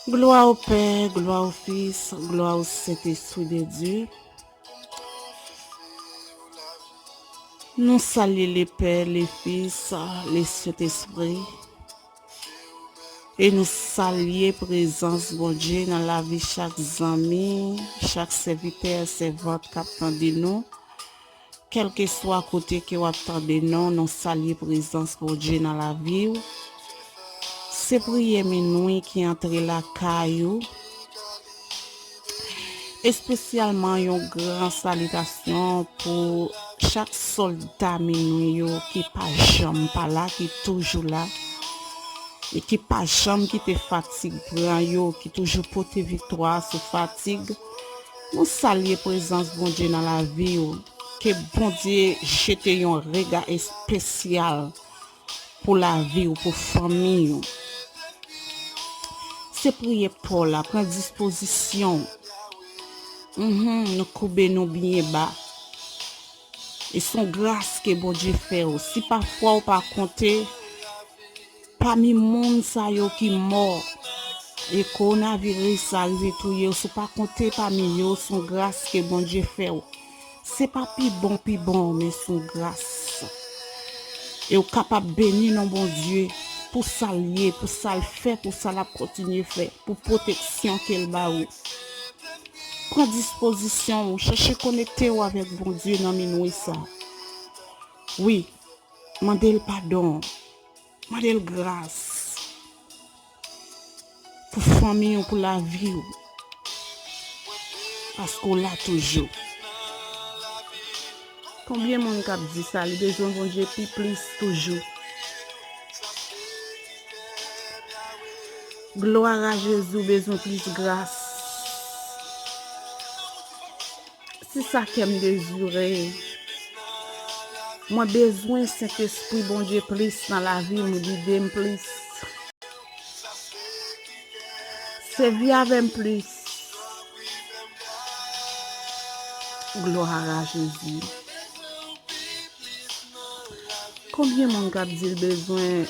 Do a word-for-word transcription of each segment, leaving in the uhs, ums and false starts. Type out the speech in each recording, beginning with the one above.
Gloire au Père, gloire au Fils, gloire au Saint-Esprit de Dieu. Nou salye le Père, le Fils, le Saint-Esprit. E nou salye prezans Bondye nan lavi chak zanmi, chak sèvitè, sèvant k ap tande nou. Kèlkeswa kote ke w ap tande nou, nou salye prezans Bondye nan lavi w. Se priyè minwi ki antre lakay ou. Espesyalman yon gran salitasyon pou chak sòlda minwi yo ki pa janm pa la, ki toujou la, e ki pa janm kite fatig pran yo, ki toujou pote viktwa sou fatig. Nou salye prezans Bondye nan lavi w. Ke Bondye jete yon rega espesyal pou lavi w, pou fanmi w. Se priyè pa w la, pran dispozisyon w. Mhm, nou koube nou byen ba. E se yon gras ke Bondye fè w. Si pafwa w pa konte pami moun sa yo ki mò, e kowonaviris sa rive touye yo, si w pa konte pami yo, se yon gras ke Bondye fè w. Se pa pi bon, pi bon, men se yon gras. E w kapab beni non Bondye pou sa l ye, pou sa l fè, pou sa l ap kontinye fè, pou pwoteksyon ke l ba ou. Pran dispozisyon ou, chèche konekte w avèk Bondye nan minwi sa. Wi, mande l padon, mande l gras. Pou fanmi w, pou lavi w. Paske w la toujou. Konbyen moun k ap di sa, li bezwen Bondye pi plis toujou? Gloire à Jésus, w bezwen plis gras. Se sa kè m dezire. Mwen bezwen Sentespri Bondye plis nan lavi m, gide m plis. Sèvi avè m plis. Gloire à Jésus. Konbyen moun k ap di l bezwen,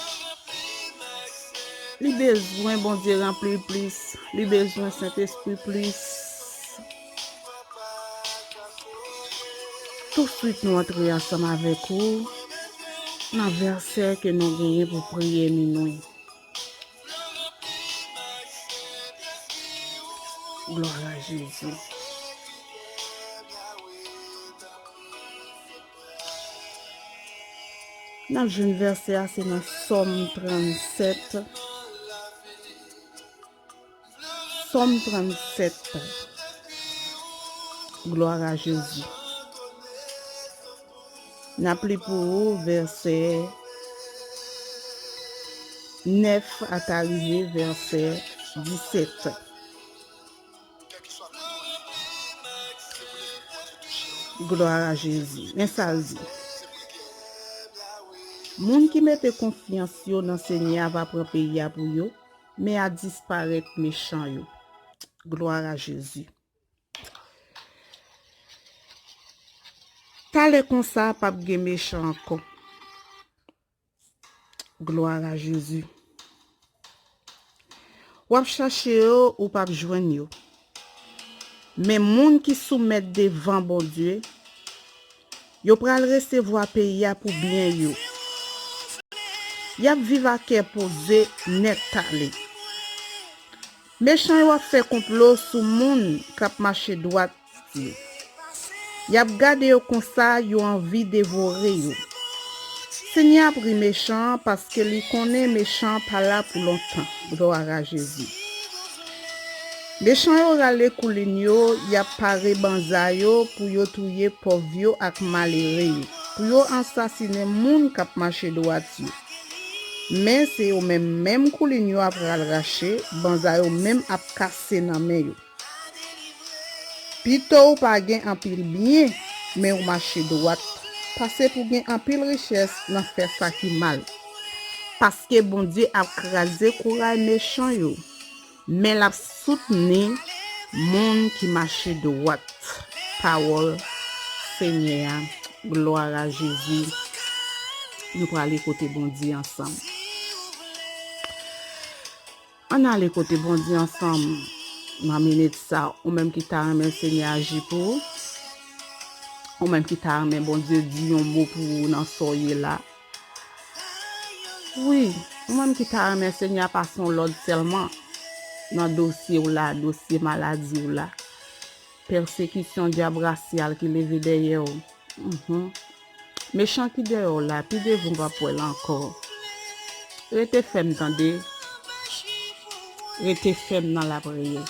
li bezwen Bondye ranpli l plis, li bezwen Sentespri plis? Touswit nou antre ansanm avèk ou nan vèsè ke nou genyen pou priye minwi. Gloire à Jésus. N ap jwenn vèsè a, se nan Sòm trannsèt. Sòm trannsèt. Gloire à Jésus. N ap li pou ou vèsè nèf ata rive vèsè disèt. Gloire à Jésus. Men sa l di. Moun ki mete konfyans yo nan Senyè a va pran peyi a pou yo, men a disparèt mechan yo. Gloire à Jésus. Talè konsa, p ap gen mechan ankò. Gloire à Jésus. W ap chache yo, ou p ap jwenn yo. Men moun ki soumèt devan Bondye, yo pral resevwa peyi a pou byen yo. Y ap viv ak kè poze nèt talè. Mechan yo ap fè konplo sou moun k ap mache dwat yo. Y ap gade yo konsa, yo anvi devore yo. Senyè ap ri mechan an paske li konnen mechan an pa la pou lontan. Gloire à Jésus. Mechan yo rale koulin yo, y ap pare banza yo pou yo touye pòv yo ak malere yo, pou yo ansasinen moun k ap mache dwat yo. Men se yo menm menm koulin yo ap pral rache, banza yo menm ap kase nan men yo. Pito w pa gen anpil byen, men w mache dwat, pase pou gen anpil richès nan fè sa ki mal. Paske Bondye ap kraze kouray mechan yo, men l ap soutni moun ki mache dwat. Pawòl Senyè a. Gloire à Jésus. Nou prale kote Bondye ansanm. Ann ale kote Bondye ansanm nan minit sa. Ou menm ki ta renmen Senyè aji pou ou. Ou menm ki ta renmen Bondye di yon mo pou ou nan sa w ye la. Wi, ou menm ki ta renmen Senyè pase yon lòd sèlman nan dosye w la, dosye maladi w la. Pèsekisyon dyab rasyal ki leve dèyè w. Mhm. Mechan ki dèyè w la, pi devan w p ap wè l ankò. Rete fèm tande. Rete fèm nan lapriyè.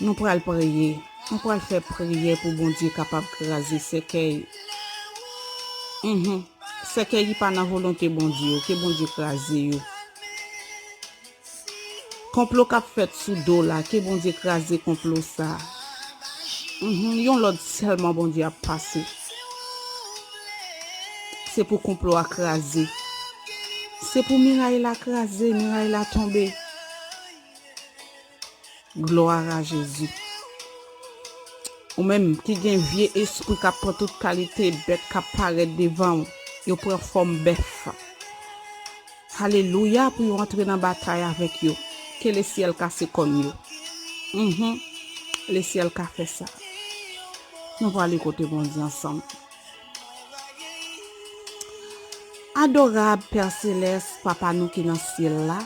Nou pral priye. Nou pral fè priyè pou Bondye kapab kraze sèkèy. Mhm. Sèkèy ki pa nan volonte Bondye yo, ke Bondye kraze yo. Konplo k ap fèt sou do w la, ke Bondye kraze konplo sa. Mhm, yon lòd sèlman Bondye ap pase. Se pou konplo a kraze. Se pou miray la kraze, miray la tonbe. Glwa a Jezi. Ou menm ki gen vye espri k ap pran tout kalite bèt k ap parèt devan w, yo pran fòm bèf. Alelouya, pou yo antre nan batay avèk yo. Ke lesyèl kase kòn yo. Mhm. Lesyèl ka fè sa. Nou prale kote Bondye ansanm. Adorab Pè Selès, Papa nou ki nan syèl la,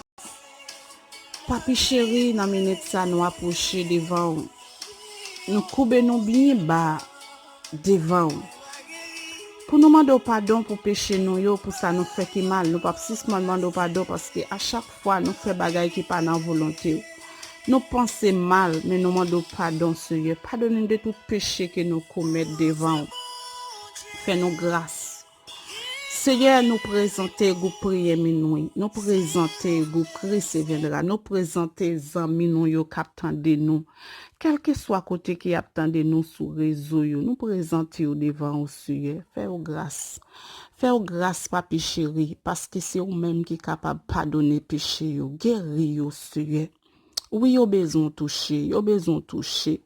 Papi cheri, nan minit sa nou apwoche devan w. Nou koube nou byen ba devan w. Pou nou mande w padon pou peche nou yo, pou sa nou fè ki mal. Nou p ap sispann mande w padon paske a chak fwa nou fè bagay ki pa nan volonte w. Nou panse mal, men nou mande w padon, Seyè. Padone n de tout peche ke nou komèt devan w. Fè nou gras. Seyè, nou prezante gwoup priyè minwi. Nou prezante gwoup Kris e vendra. Nou prezante zanmi nou yo k ap tande nou. Kèlkeswa kote ke y ap tande nou sou rezo yo, nou prezante yo devan ou, Seyè. Fè yo gras. Fè yo gras, Papi cheri, paske se ou menm ki kapab padone peche yo, geri yo, Seyè. Wi, yo bezwen w touche, yo bezwen w touche.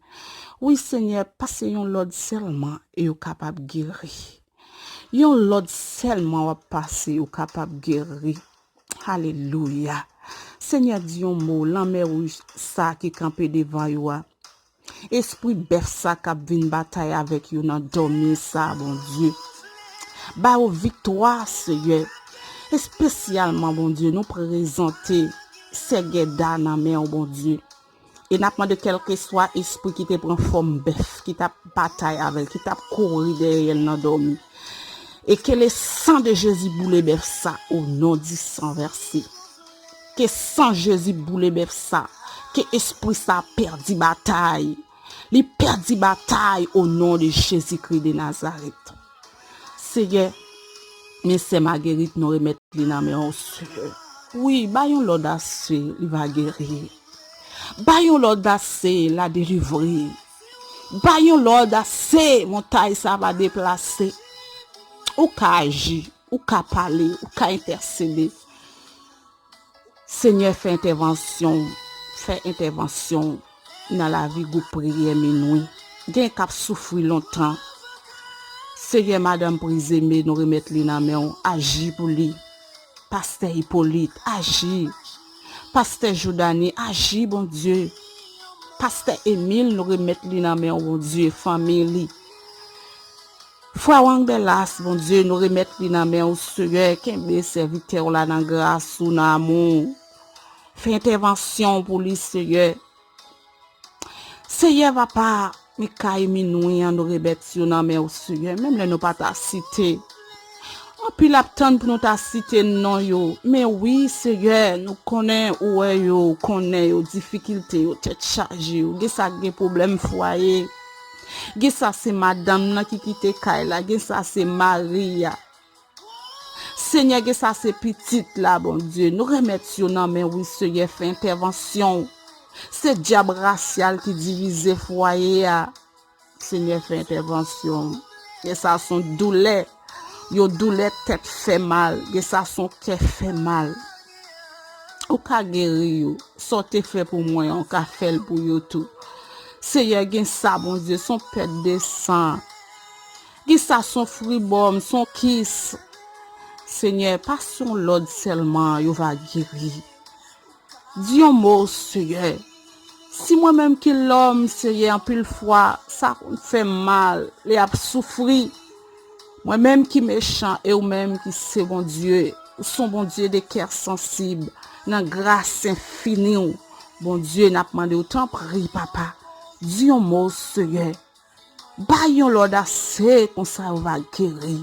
Wi, Senyè, pase yon lòd sèlman e yo kapab geri. Yon lòd sèlman w ap pase, yo kapab geri. Alelouya. Senyè, di yon mo, lanmè wouj sa ki kanpe devan yo a. Espri bèf sa k ap vin batay avèk yo nan dòmi sa, Bondye. Ba yo viktwa, Seyè. Espesyalman, Bondye, nou prezante Sè Gèda nan men w, Bondye. E n ap mande kèlkeswa espri ki te pran fòm bèf, ki t ap batay avè l, ki t ap kouri dèyè l nan dòmi. E ke le san de Jezi boule bèf sa, o non di san vèse. Ke san Jezi boule bèf sa. Ke espri sa pèdi batay. Li pèdi batay o non de Jezikri de Nazarèt. Seyè, men sè Magerit nou remèt li nan men w, Seyè. Wi, ba yon lòd ase, li va geri. Ba yon lòd ase, la delivre. Ba yon lòd ase, montay sa va deplase. Ou ka aji, ou ka pale, ou ka entèsede. Senyè, fè entèvansyon w, fè entèvansyon w nan lavi gwoup priyè minwi. Gen k ap soufri lontan. Seyè, madanm Prizeme, nou remèt li nan men w. Aji pou li. Pastè Ipolit, aji. Pastè Joudani, aji, Bondye. Pastè Emil, nou remèt li nan men w, Bondye, fanmi li. Frè Wang Bèlas, Bondye, nou remèt li nan men w, Seyè. Kenbe sèvitè w la nan gras ou, nan amou w. Fè entèvansyon w pou li, Seyè. Seyè, papa, men kay minwi an, nou remèt yo nan men w, Seyè. Menm lè nou pa ta site, anpil ap tann pou nou ta site non yo. Men wi, Seyè, nou konnen ou wè yo, ou konnen yo, difikilte yo, tèt chaje yo. Gen sa k gen pwoblèm fwaye. Gen sa se madanm nan ki kite kay la, gen sa se mari a. Senyè, gen sa se pitit la, Bondye. Nou remèt yo nan men w, wi, Senyè, fè entèvansyon w. Se dyab rasyal ki divize fwaye a. Senyè, fè entèvansyon w. Gen sa se yon doulè. Yon doulè tèt fè mal. Gen sa se yon kè fè mal. Ou ka geri yo. Sa w te fè pou mwen an, ou ka fè l pou yo tou. Seyè, gen sa, Bondye, se yon pèt de san. Gen sa, se yon fribòm, se yon kis. Senyè, pase yon lòd sèlman, yo va geri. Di yon mo, Seyè. Si mwen menm ki lòm, Seyè, anpil fwa, sa konn fè m mal, lè ap soufri. Mwen menm ki mechan, e ou menm ki se Bondye. Ou se yon Bondye de kè sansib, nan gras enfini w. Bondye, n ap mande w, tanpri, Papa, di yon mo, Seyè. Bay yon lòd ase, konsa yo va geri.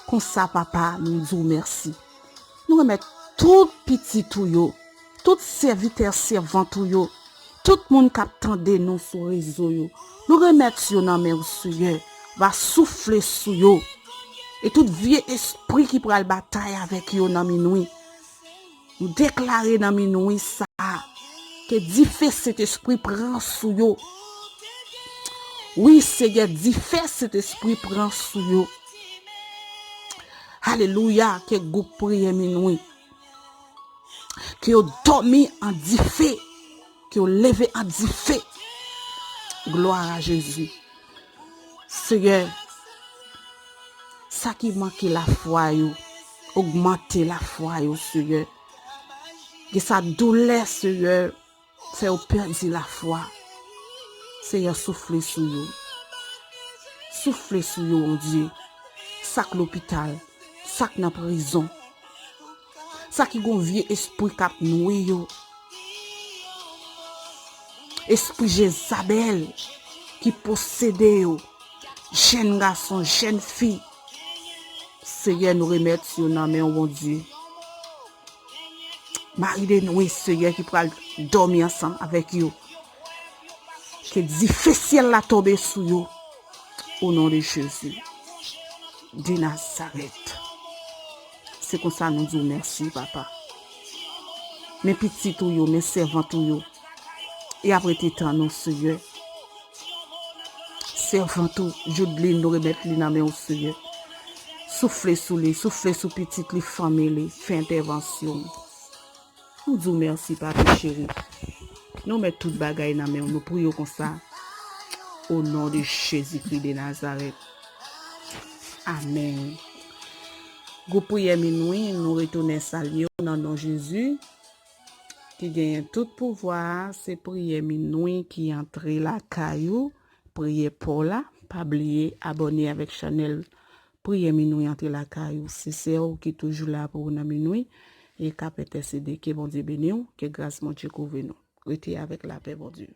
Konsa, Papa, nou di w mèsi. Nou remèt tout pitit ou yo, tout sèvitè, sèvant ou yo, tout moun k ap tande nou sou rezo yo. Nou remèt yo nan men w, Seyè. Va soufle sou yo. E tout vye espri ki pral batay avèk yo nan minwi. Nou deklare nan minwi sa a, ke dife Sentespri pran sou yo. Wi, Seyè, dife Sentespri pran sou yo. Alelouya, ke gwoup priyè minwi, ke yo dòmi an dife, ke yo leve an dife. Glwa a Jezi. Seyè, sa ki manke lafwa yo, ogmante lafwa yo, Seyè. Gen sa doulè, Seyè, fè yo pèdi lafwa. Seyè, soufle sou yo. Soufle sou yo, Bondye. Sa k lopital, sa k nan prizon, sa ki gon vye espri k ap nwi yo. Espri Jezabèl ki posede yo. Jèn gason, jèn fi. Seyè, nou remèt yo nan men w, Bondye. Mari de nwi, Seyè, ki pral dòmi ansanm avèk yo. Ke dife syèl la tonbe sou yo. O non de Jezi de Nazarèt. Se konsa nou di w mèsi, Papa. Men pitit ou yo, men sèvant ou yo. Y ap rete tann ou, Seyè. Sèvant ou, Judeline, nou remèt li nan men w, Seyè. Soufle sou li, soufle sou pitit li, fanmi li, fè entèvansyon. Nou di w mèsi, Papa cheri. Nou met tout bagay nan men w, nou priye w konsa. O non de Jezikri de Nazarèt. Amèn. Gwoup priyè minwi, nou retounen salye w nan non Jezi. Ki genyen tout pouvwa a, se priyè minwi ki antre lakay ou. Priyè pa w la, pa bliye abòne avèk chanèl Priyè Minwi antre lakay ou. Se sè w ki toujou la pou ou nan minwi e k ap entèsede. Ke Bondye beni w, ke gras Bondye kouvri nou. Rete avèk lapè Bondye.